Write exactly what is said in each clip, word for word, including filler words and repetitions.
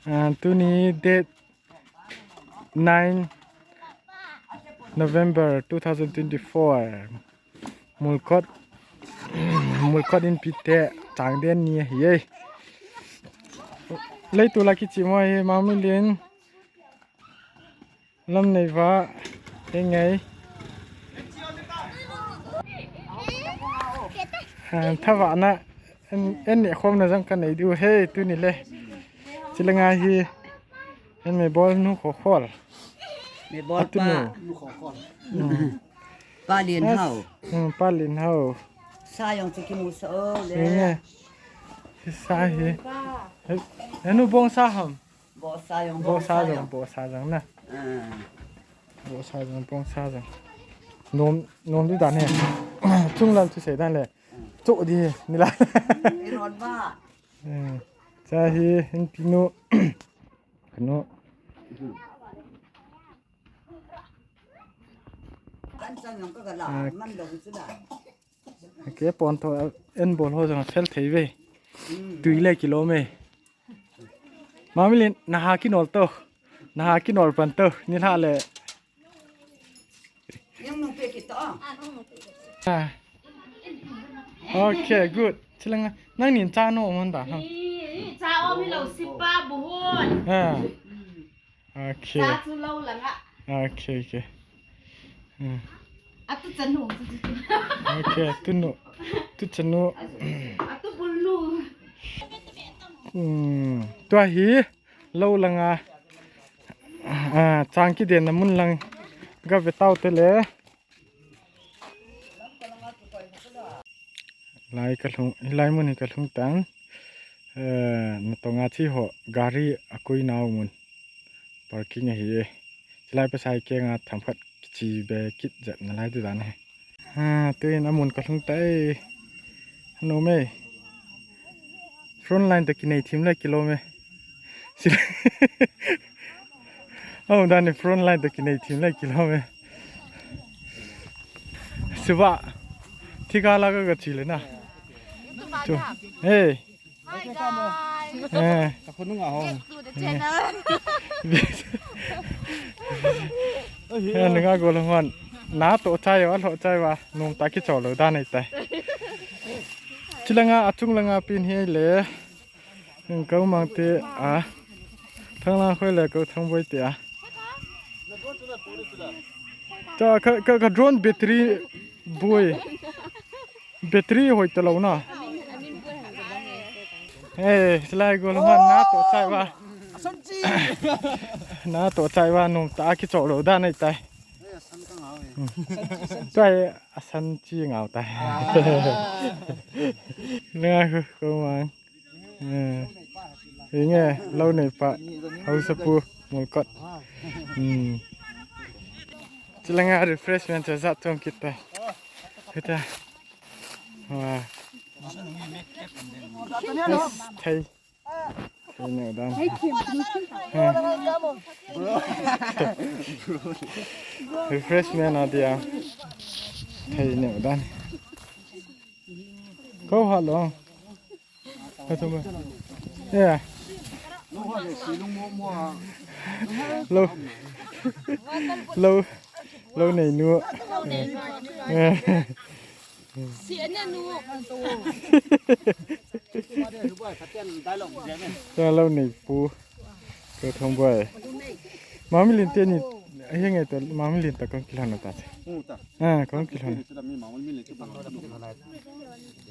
Ah, tuni date nine November two thousand twenty-four. Mulkot, Mulkot in pite chang den ni ahi e. Leitu la kichi mo hi Mangmilin. Lamneiva, henge. Ah, thavahna, en, en ne khomna jong kanei diu ahi, tuni le. Chule nga hi, en mebolnu Khokhol. Mebol pa. Atunu. Nu Khokhol. Hmm. Pa Lienhao. Hmm, Pa Lienhao. Sa jong chu kimu sa o le. Henge. Sa hi. He, henu bongsa ham. Bohsa jong, bohsa jong, bohsa jong na. Ah. Bohsa jong, bongsa jong. Nom, nom di dan he. Chunglam chu sei dan le. Chu di he, ni la. I ron ba. Eh, cha hi, hin pinu. Kanu. An chan jong ka ga la, ah, man dong chu da. Ke pon to en bol ho jong fel thei ve. Hmm. Tui le kilom e. Mangmilin, naha kinol to. Naha kinol pan to. Ni la le. Yang nung pe kit to. Ah. Okay, good. Chule nga, nangnin cha nom hon da, ha? Ih, cha om hilou sipa bu hon. Ah. Okay. Sa chu lou langa. Okay, okay. Hmm. Atu chanu. Okay, tunu. Tu chanu. Atu bulnu. Hmm. Tua hi lou langa. Ah, chang kidenna mun lang ga ve tau te le. Lai ka lhung, lai mun hi ka lhung tan. Eh, natonga chi ho gari akoi nau mun. Parking ahi e. Chilai pasai kenga themkhat kichi be kit jep nalai ti dan e. Ha, tuin amun ka lhung tai. Nom e. Front line to kinei thim le kilom e. Amun dan ni front line to kinei thim le kilom e. Suba. Thika la ka ka chi le na. Chu. Hey. Hi guys. Eh. Ka khonung a hong. Back to the channel. Eh, ninga go long hon. Na to chai wa, lo chai wa. Nom ta kichol lou dan nei tai. Chilanga, achung langa pin hi le. Kou Mang te a. Thanglang khoi le Kou Thangboi te a. Cha ka, ka, ka drone battery boi. Battery hoi ta lou na. Eh, silai go lou na to chai wa. Na to chai wa nom ta kichol lou dan nei tai. Chai asan chi ngau tai. Nga Kou Mang. Eh. Inge, lou nei pa. Hausapu, Molkot. Hmm. Chilanga refreshment cha jat chom kit ta. Kita. Wa. Yes, thei. Thei neo dan. Hmm. Refreshment a dia. Thei neo dan. Kou ha lou. Ka thum. Yeah. Lou. Lou. Lou nei nu. Eh. Si ane nu. Cha lou nei pu. Kou Thangboi. Mangmilin te ni. Ahi ngai to Mangmilin ta kong kilhon ta. Ah, kong kilhon.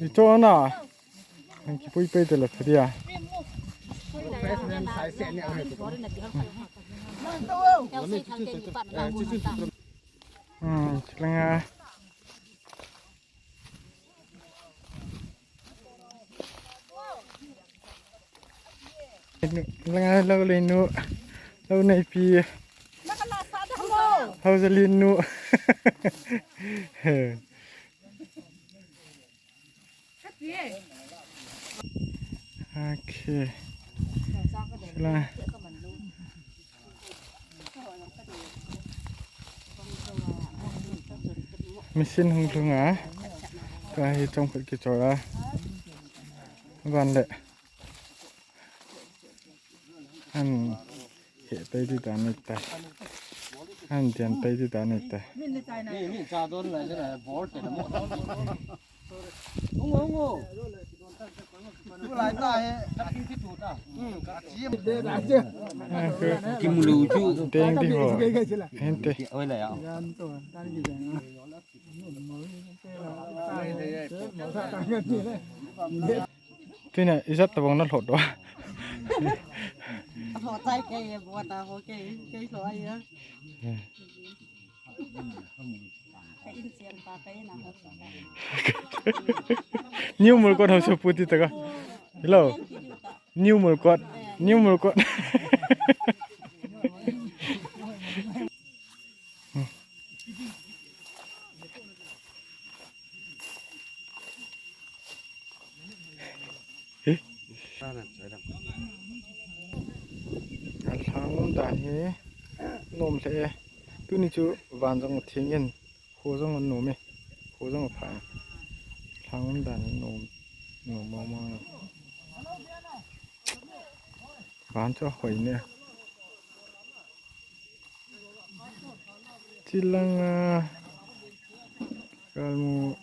Ni to na. Ang kipui pui te la phadia. Hmm, chilanga. Langa lou le nu. Lou nei pi. Hausa le nu. Okay. Sila. Machine hung lhung a. Ka hi chong phut kichol a. Van le. An he tai ti ta ni ta. An tian tai ti ta ni ta. Ni, ni cha don lai se na bol te na mo. Ung, ung, ung. Tu lai ta he. Ka pi ti tu ta. Hmm, ka chi. Ki mu lu chu. Teng ti ho. Hente. Oi la ya. Tunia, ijat tabang na lhot doh. Lhot tai kei e, bua ta ho kei, kei lhot ai a. Ka in sian ta, ka in a ho. New Mulkot ho se puti ta ka. Hello. New Mulkot. New Mulkot. Alhang um dan hi nom lheh e. Tuni chu van jong theng in, kho jong nom e. Kho jong pha e. Alhang um dan hi nom, nom mong mong e. Van chu ahoi ne. Chilanga kalmu.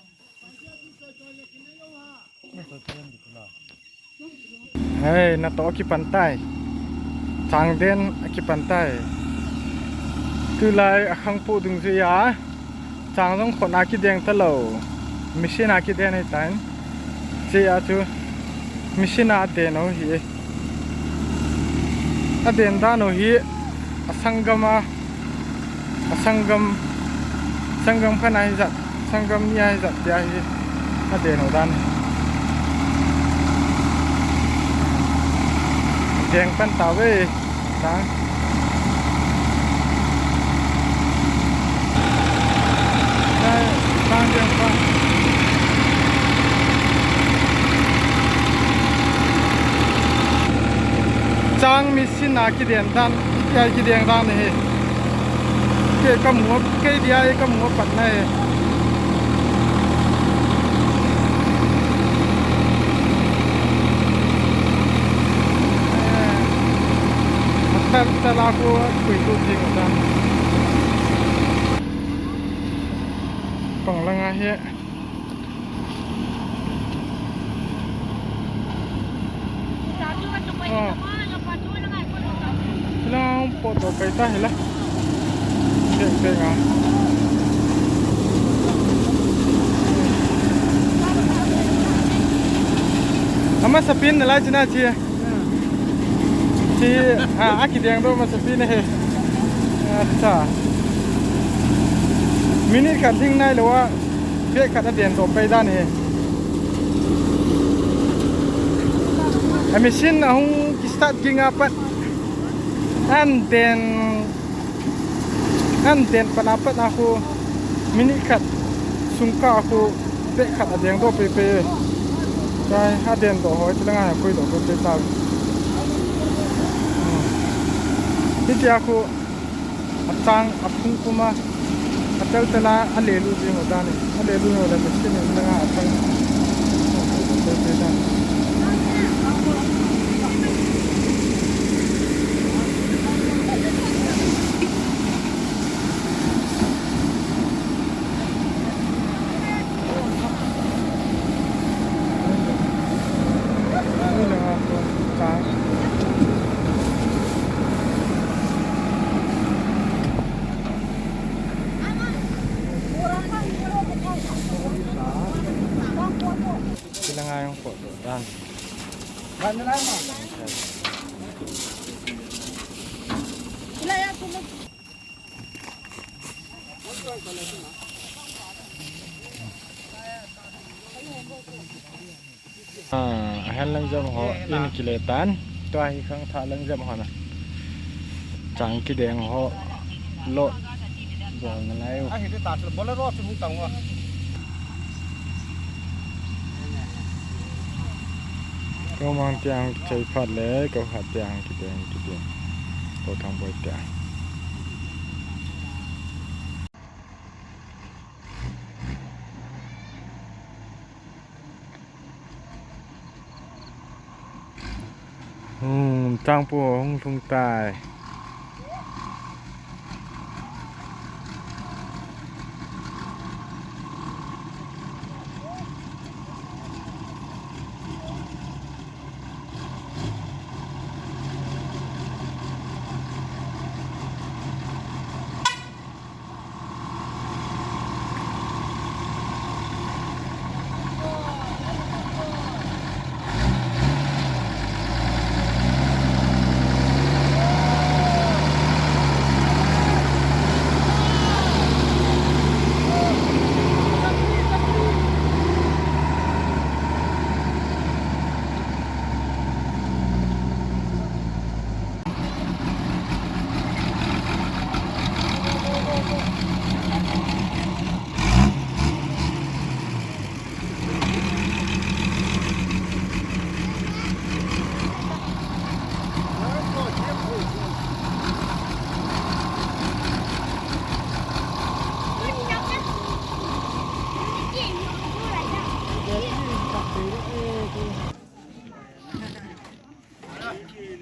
Hei, natoh akipan tai. Changden akipan tai. Tulai akhang pu dungjui a. Chang jong khut a kideng talou. Machine a kiden ahitan. Chea chu machine a den u hi. Aden dan u hi asanggam a, asanggam, sanggam khat a hijat, sanggam ni a hijat tia hi aden u dan. Deng pan tave. Chang. Chang, chang, chang. Chang machine a kiden dan, itia kiden dan hi. Kei kamu, kei dia kamu apat na hi. Atal tala ko khui tu jing ta. Pang langa hi. Ah. Hilang pot to pai ta hila. Kei kei nga. Amasapin nalai china chi. Chi, a, akideng doh masapin ahi. Acha. Minute khat lhing nailou a, bag khat aden doh pai dan ahi. A machine ahung kistart ging a pat. An den An den pat a pat a khu minute khat sung kah a khu bag khat adeng doh pei pei. Chai, aden doh hoi, chilanga koi doh pei pei ta. Hmm. Hitia khu achang aphung puma atel tel a alelu jing u dan e. Alelu u le machine in langa achang. Pei pei dan. Chilanga jong pot doh dan. Ah, ahen lang jam ho in kile tan. Tua hi khang tha lang jam ho na. Chang kideng ho. Lo. Bol na lai u. Ahi de ta chu Bolero chu hung tang wa. Ko mang tiang kichai phat le, ko khat tiang kideng kideng. Ko thang boi tiang. Hmm, Changpu hung lhung tai.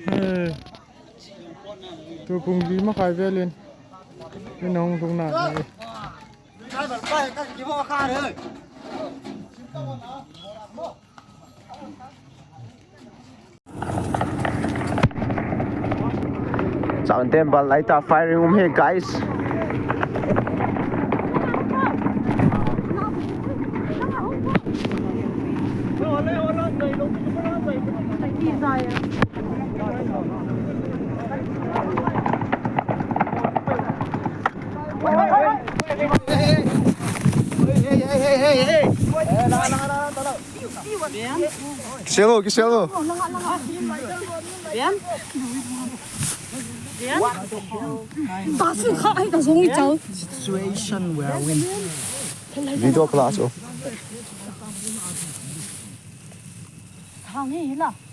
Eh, tu pung li makhai vel in. Min hung lhung na. Sound temple light up firing um he, guys. Kiselo, kiselo. Situation where we Video class, oh. Thang hi la.